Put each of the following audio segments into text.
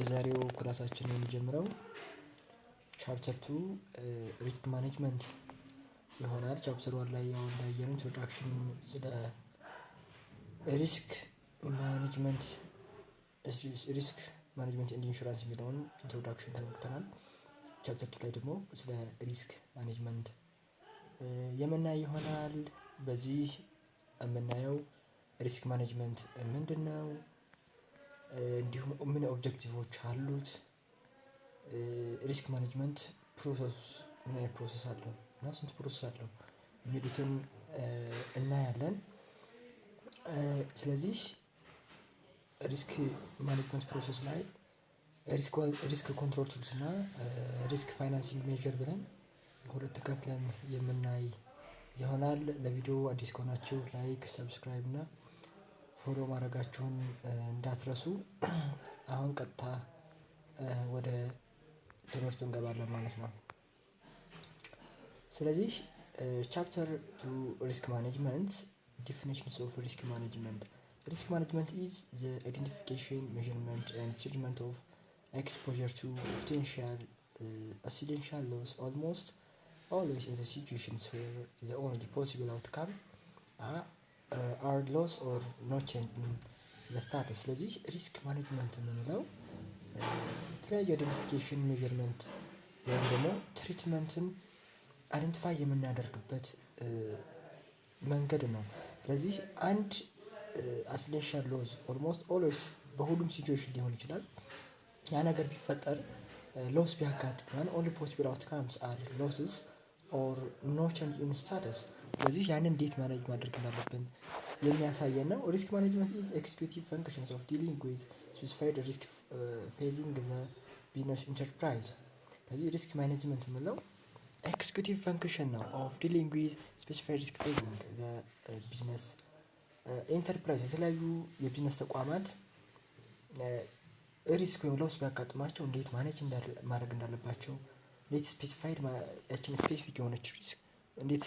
የዛሬው ክላሳችን የሚጀምረው chapter 2 risk management ይሆናል። Chapter 1 ላይ ያው እንዳየነው introduction ስለ risk management፣ risk management and insurance የሚለውን introduction ተመልክተናል። Chapter 2 ላይ ደግሞ ስለ risk management የምናይ ይሆናል። በዚህ የምናየው risk management ምንድን ነው፣ እንዲሁም ምን objective ኦች አሉት፣ risk management process ምን አይነት process አለው እና ስንት process አለው የሚሉትን እናያለን። ስለዚህ risk management process ላይ risk control tools እና risk financing measure ብለን በሁለት ከፍለን የምናይ ይሆናል። ለቪዲዮ አዲስ ከሆናችሁ like፣ subscribe እና follow ማድረጋችሁን እንዳትረሱ። አሁን ቀጥታ ወደ ትምህርቱ እንገባለን ማለት ነው። ስለዚህ chapter 2 risk management, definitions of risk management. Risk management is the identification, measurement and treatment of exposure to potential accidental loss, almost always in the situations where the only possible outcome are loss or no change in the status። ስለዚህ risk management የምንለው የተለያዩ identification፣ measurement ወይም ደግሞ treatment ን identify የምናደርግበት መንገድ ነው። ስለዚህ አንድ accidental loss almost always በሁሉም situation ሊሆን ይችላል። ያ ነገር ቢፈጠር፣ loss ቢያጋጥመን only possible outcomes are losses or no change in status። ስለዚህ ያንን እንዴት manage ማድረግ እንዳለብን የሚያሳየን ነው። Risk management is executive functions of dealing with specified risk facing the business enterprise። ስለዚህ risk management የምንለው executive function ነው of dealing with specified risk facing the business enterprise። የተለያዩ የቢዝነስ ተቋማት risk ወይም loss ቢያጋጥማቸው እንዴት manage ማድረግ እንዳለባቸው፣ እንዴት specified ያችን specific የሆነች risk እንዴት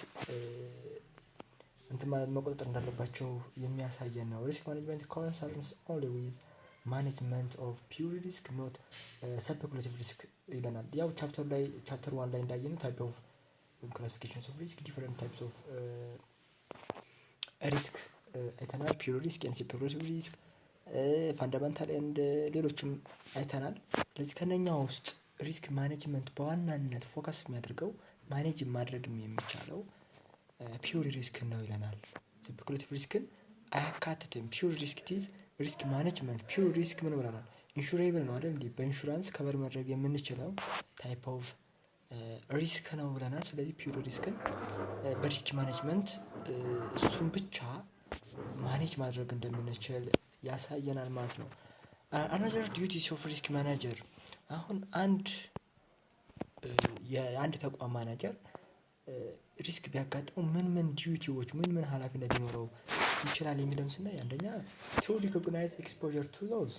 እንትን መቆጣጠር እንዳለባቸው የሚያሳየን ነው። Risk management concerns only with management of pure risk, not speculative risk ይለናል። ያው chapter ላይ chapter 1 ላይ እንዳየነው type of classifications of risk, different types of risk አይተናል። Pure risk and speculative risk፣ fundamental and ሌሎችም አይተናል። ስለዚህ ከነኛ ውስጥ risk management በዋናነት focus የሚያደርገው manage ማድረግ የሚቻለው pure risk ን ነው ይለናል። Speculative risk ን አያካትትም። Pure risk is risk management። Pure risk ምን ብለናል? Insurable ነው አይደል? እንዲህ በ insurance cover ማድረግ የምንችለው type of risk ነው ብለናል። ስለዚህ pure risk ን በ risk management እሱን ብቻ manage ማድረግ እንደምንችል ያሳየናል ማለት ነው። Another duties of risk manager። አሁን አንድ የአንድ ተቋም ማናጀር risk ቢያጋጥመው ምን ምን duty ዎች፣ ምን ምን ኃላፊነት ሊኖረው ይችላል የሚለውን ስናይ፣ አንደኛ to recognize exposure to loss፣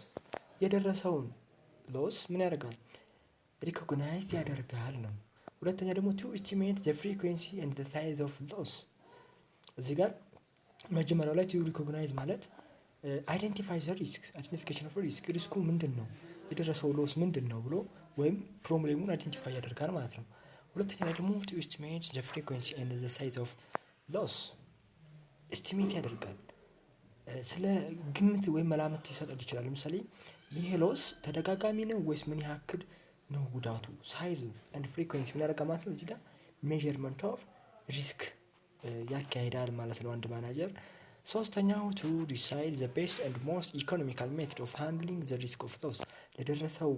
የደረሰውን loss ምን ያደርጋል? Recognize ያደርጋል ነው። ሁለተኛ ደግሞ to estimate the frequency and the size of loss። እዚህ ጋር መጀመሪያው ላይ to recognize ማለት identify the risk፣ identification of risk፣ risk ኡ ምንድን ነው፣ የደረሰው loss ምንድን ነው ብሎ ወይም problem ኡን identify ያደርጋል ማለት ነው። ሁለተኛ ላይ ደግሞ to estimate the frequency and the size of loss estimate ያደርጋል። ስለ ግምት ወይም መላምት ሊሰጠን ይችላል። ለምሳሌ ይሄ loss ተደጋጋሚ ነው ወይስ ምን ያክል ነው ጉዳቱ፣ size and frequency ምን ያደርጋል ማለት ነው። እዚህ ጋር measurement of risk ያካሂዳል ማለት ነው አንድ ማናጀር። ሶስተኛው to decide the best and most economical method of handling the risk of loss። ለደረሰው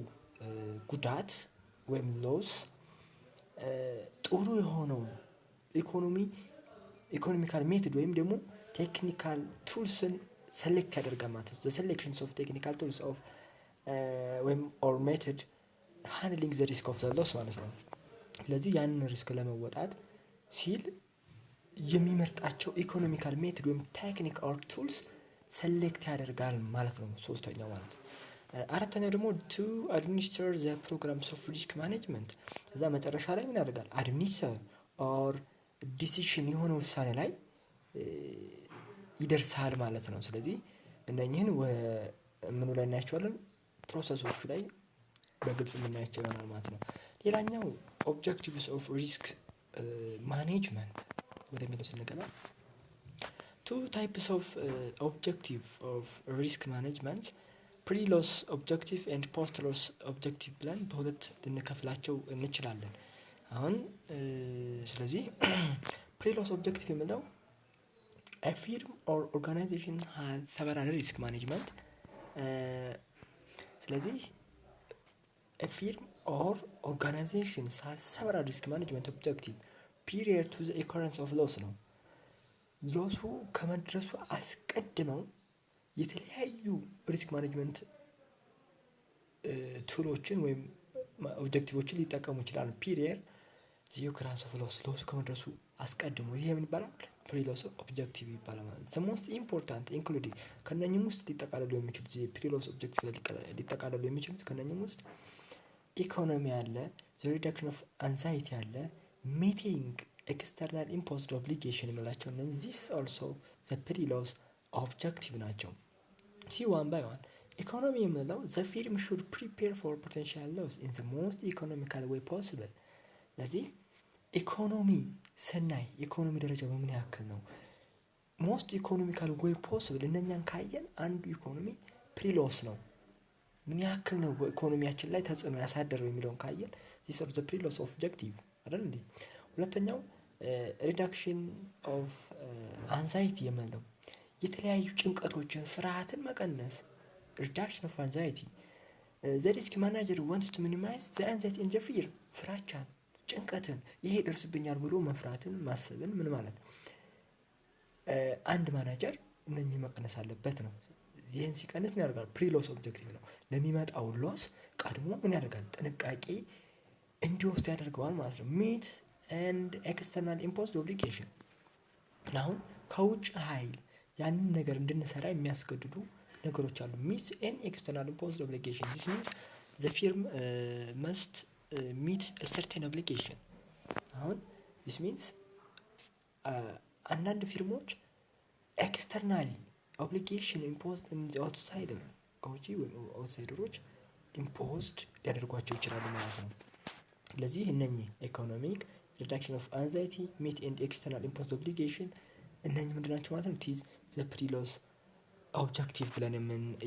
ጉዳት ወይም loss ጥሩ የሆነውን economical method ወይም ደግሞ technical tools ን select ያደርጋል ማለት ነው። The selections of technical tools of ወይም or method handling the risk of the loss ማለት ነው። ስለዚህ ያንን risk ለመወጣት ሲል የሚመርጣቸው economical method ወይም technique or tools select ያደርጋል ማለት ነው። ሶስተኛው ማለት ነው። አራተኛው ደግሞ to administer the programs of risk management። እዛ መጨረሻ ላይ ምን ያደርጋል? Administer or decision የሆነ ውሳኔ ላይ ይደርሳል ማለት ነው። ስለዚህ እነኝህን ምኑ ላይ እናያቸዋለን? Process ኦቹ ላይ በግልጽ የምናያቸው ይሆናል ማለት ነው። ሌላኛው objectives of risk management ወደሚለው ስንገባ፣ two types of objective of risk management፣ pre loss objective and post loss objective ብለን በሁለት ልንከፍላቸው እንችላለን። አሁን ስለዚህ pre loss objective የምንለው firm or organization has several risk management። ስለዚህ firm or organization has several risk management objective prior to the occurrence of loss ነው። Loss ኡ ከመድረሱ አስቀድመው የተለያዩ risk management tool ኦችን ወይም objective ኦችን ሊጠቀሙ ይችላሉ። Prior the occurrence of loss፣ loss ኡ ከመድረሱ አስቀድሞ፣ ይሄ ምን ይባላል? Pre loss objective ይባላል ማለት ነው። Most important including፣ ከነኝም ውስጥ ሊጠቃለሉ የሚችሉት፣ pre loss objective ላይ ሊጠቃለሉ የሚችሉት ከነኝም ውስጥ ኢኮኖሚ አለ፣ reduction of anxiety አለ፣ meeting external imposed obligation የምላቸው፣ እነዚህ also the pre loss objective ናቸው። See one by one። Economy የምንለው the firm should prepare for potential loss in the most economical way possible። ስለዚህ ኢኮኖሚ ስናይ ኢኮኖሚ ደረጃው በምን ያክል ነው? Most economical way possible እነኛን ካየን አንዱ economy pre loss ነው። ምን ያክል ነው በኢኮኖሚያችን ላይ ተጽዕኖ ያሳደረው የሚለውን ካየን this are the pre loss objective አይደል እንዴ? ሁለተኛው reduction of anxiety የምንለው የተለያዩ ጭንቀቶችን፣ ፍርሃትን መቀነስ፣ reduction of anxiety። The risk manager wants to minimize the anxiety and the fear፣ ፍራቻን፣ ጭንቀትን፣ ይሄ ይደርስብኛል ብሎ መፍራትን፣ ማሰብን ምን ማለት አንድ ማናጀር እነኚህ መቀነስ አለበት ነው። ይህን ሲቀንስ ምን ያደርጋል? Pre loss objective ነው። ለሚመጣው loss ቀድሞ ምን ያደርጋል? ጥንቃቄ እንዲወስድ ያደርገዋል ማለት ነው። Meet and external imposed obligation፣ አሁን ከውጭ ኃይል ያንን ነገር እንድንሰራ የሚያስገድዱ ነገሮች አሉ። Meet an external imposed obligation፣ this means the firm must meet certain obligation። አሁን this means አንዳንድ firm ኦች externally obligation imposed outsider፣ ከውጪ ወይም outsider ኦች imposed ሊያደርጓቸው ይችላሉ ማለት ነው። ስለዚህ እነኚህ economic፣ reduction of anxiety፣ meet and external imposed obligation እነኚህ ምንድን ናቸው ማለት ነው? This the pre loss objective ብለን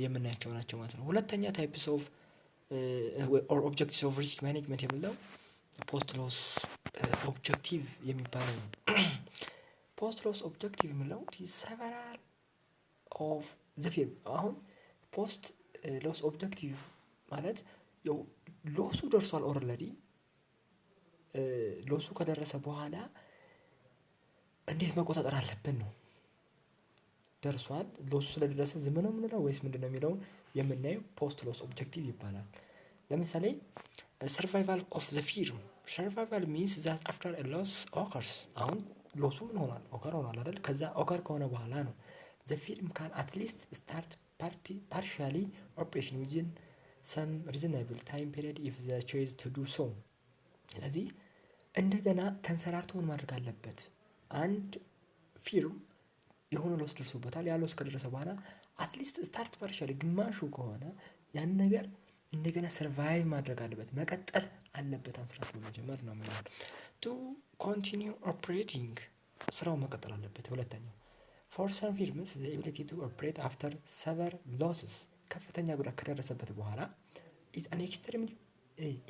የምናያቸው ናቸው ማለት ነው። ሁለተኛ types of or objectives of risk management የምንለው post loss objective የሚባለው ነው። Post loss objective የምንለው several of the firm፣ አሁን post loss objective ማለት loss ኡ ደርሷል already፣ loss ኡ ከደረሰ በኋላ እንዴት መቆጣጠር አለብን ነው። ደርሷል፣ loss ኡ ስለደረሰ ዝም ነው የምንለው ወይስ ምንድን ነው የሚለውን የምናየው post loss objective ይባላል። ለምሳሌ survival of the firm። Survival means that after loss occurs፣ አሁን loss ኡ ምን ሆኗል? Occur ሆኗል አይደል? ከዛ occur ከሆነ በኋላ ነው the firm can at least start partially operation within some reasonable time period if the choice to do so። ስለዚህ እንደገና ተንሰራርቶ ምን ማድረግ አለበት? አንድ firm የሆነ loss ደርሶበታል። ያ loss ከደረሰ በኋላ at least start partially ግማሹ ከሆነ ያን ነገር እንደገና survive ማድረግ አለበት፣ መቀጠል አለበት። አንስራት በመጀመር ነው የሚለው to continue operating፣ ስራው መቀጠል አለበት። ሁለተኛው for some firms the ability to operate after severe losses፣ ከፍተኛ ጉዳት ከደረሰበት በኋላ is an extremely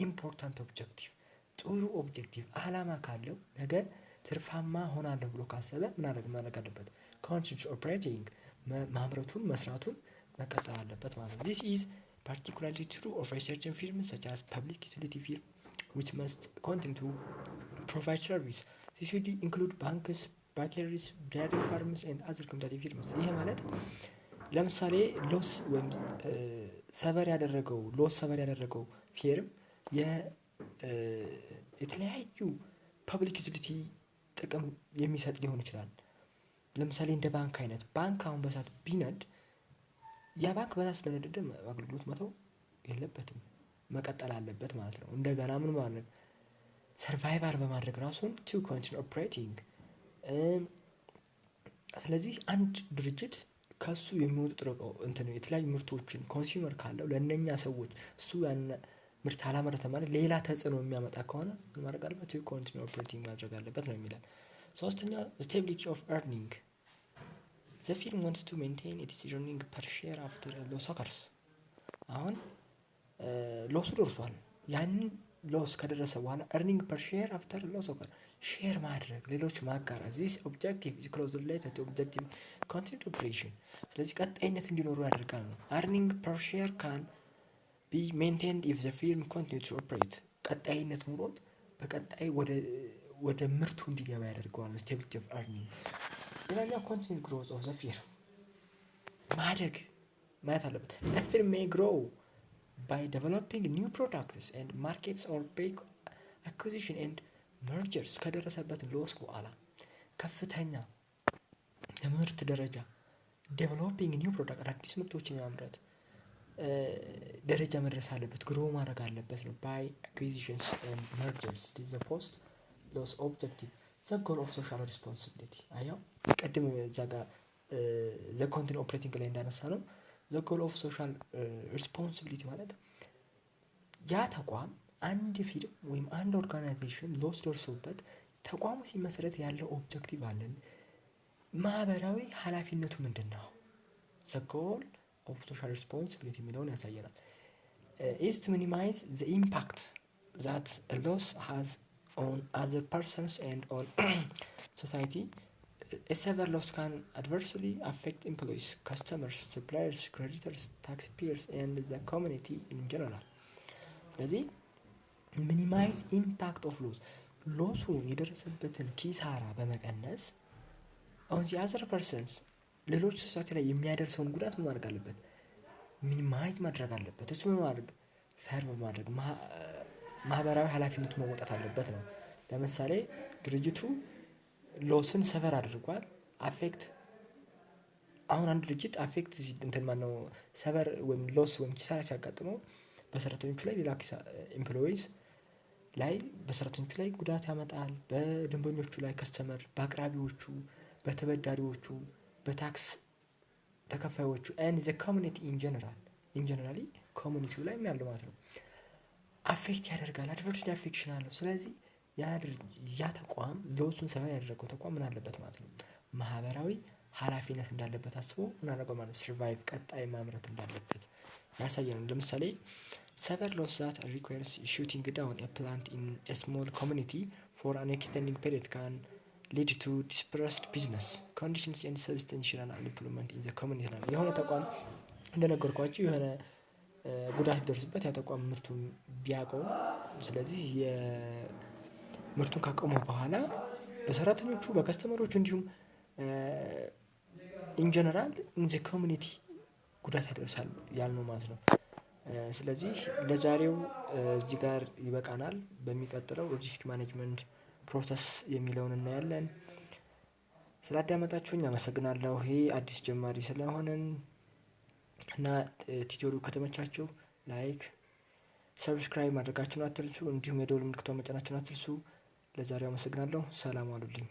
important objective። ጥሩ objective አላማ ካለው፣ ነገ ትርፋማ ሆናለሁ ብሎ ካሰበ ምን ማድረግ አለበት? Continue operating፣ ማምረቱን መስራቱን መቀጠል አለበት ማለት ነው። This is particularly true of certain firms such as public utility firm which must continue to provide service። This would include banks፣ bakeries፣ dairy farms and other community firms። ይሄ ማለት ለምሳሌ loss ወይም severe ያደረገው loss severe ያደረገው firm የተለያዩ public utility ጥቅም የሚሰጥ ሊሆን ይችላል። ለምሳሌ እንደ ባንክ አይነት፣ ባንክ አሁን በእሳት ቢነድ ያ ባንክ በእሳት ስለነደደ አገልግሎት መተው የለበትም፣ መቀጠል አለበት ማለት ነው። እንደገና ምን ማድረግ፣ survival በማድረግ ራሱን to continue operating። ስለዚህ አንድ ድርጅት ከሱ የሚወጡ ጥሬ እንትን የተለያዩ ምርቶችን consumer ካለው ለእነኛ ሰዎች እሱ ያን ምርት አላመረተ ማለት ሌላ ተጽዕኖ የሚያመጣ ከሆነ ምን ማድረግ አለበት? Continue operating ማድረግ አለበት ነው የሚለን። ሶስተኛ፣ stability of earning. The firm wants to maintain its earning per share after loss occurs። አሁን loss ኡ ደርሷል። ያንን loss ከደረሰ በኋላ earning per share after loss occur share ማድረግ፣ ሌሎች ማጋራት። This objective is closely related to objective continued operation። ስለዚህ ቀጣይነት እንዲኖሩ ያደርጋል ነው። Earning per share can be maintained if the firm continue to operate። ቀጣይነት ኑሮት በቀጣይ ወደ ምርቱ እንዲገባ ያደርገዋል። Stability of earning። ሌላኛው continued growth of the firm ማደግ ማየት አለበት። Firm may grow by developing new products and markets or by acquisition and mergers። ከደረሰበት loss በኋላ ከፍተኛ የምርት ደረጃ developing new product፣ አዳዲስ ምርቶችን የማምረት ደረጃ መድረስ አለበት፣ grow ማድረግ አለበት ነው። By acquisitions and mergers, the post loss objective. The goal of social responsibility፣ አያው ቅድም እዛ ጋር the continue operating ላይ እንዳነሳ ነው። The goal of social responsibility ማለት ያ ተቋም፣ አንድ firm ወይም አንድ organization loss ደርሶበት ተቋሙ ሲመሰረት ያለው objective አለን። ማህበራዊ ኃላፊነቱ ምንድን ነው? The goal of social responsibility የሚለውን ያሳየናል። Is to minimize the impact that loss has on other persons and on society. A severe loss can adversely affect employees, customers, suppliers, creditors, taxpayers, and the community in general. ስለዚህ minimize impact of loss፣ loss ኡ የደረሰበትን ኪሳራ በመቀነስ on the other persons፣ ሌሎች society ላይ የሚያደርሰውን ጉዳት ምን ማድረግ አለበት? Minimize ማድረግ አለበት። እሱ ምን ማድረግ፣ serve ማድረግ፣ ማህበራዊ ኃላፊነቱ መወጣት አለበት ነው። ለምሳሌ ድርጅቱ loss ን suffer አድርጓል። Affect አሁን አንድ ድርጅት affect እንትን ማነው suffer ወይም loss ወይም ኪሳራ ሲያጋጥመው በሰራተኞቹ ላይ ሌላ employees ላይ፣ በሰራተኞቹ ላይ ጉዳት ያመጣል። በደንበኞቹ ላይ customer፣ በአቅራቢዎቹ፣ በተበዳሪዎቹ፣ በ tax ተከፋዮቹ and the community in general, in generally community ው ላይ ምን ያለው ማለት ነው affect ያደርጋል። Adverse affection አለው። ስለዚህ ያ ተቋም፣ loss ኡን suffer ያደረገው ተቋም ምን አለበት ማለት ነው፣ ማህበራዊ ኃላፊነት እንዳለበት አስቦ ምን አደረገው ማለት ነው፣ survive ቀጣይ ማምረት እንዳለበት ያሳየናል። ለምሳሌ severe loss that requires shutting down a plant in a small community for an extending period can lead to depressed business conditions and substantial unemployment in the community ነው። የሆነ ተቋም እንደነገርኳችሁ የሆነ ጉዳት ቢደርስበት ያ ተቋም ምርቱን ቢያቆም፣ ስለዚህ የምርቱን ካቆመ በኋላ በሰራተኞቹ፣ በ customer ኦቹ እንዲሁም in general in the community ጉዳት ያደርሳል ያልነው ማለት ነው። ስለዚህ ለዛሬው እዚህ ጋር ይበቃናል። በሚቀጥለው risk management process የሚለውን እናያለን። ስላዳመጣችሁኝ አመሰግናለሁ። ይሄ አዲስ ጀማሪ ስለሆንን እና tutorial ኡ ከተመቻችሁ like፣ subscribe ማድረጋችሁን አትርሱ። እንዲሁም የደወል ምልክቷን መጫናችሁን አትርሱ። ለዛሬው አመሰግናለሁ። ሰላም ዋሉልኝ።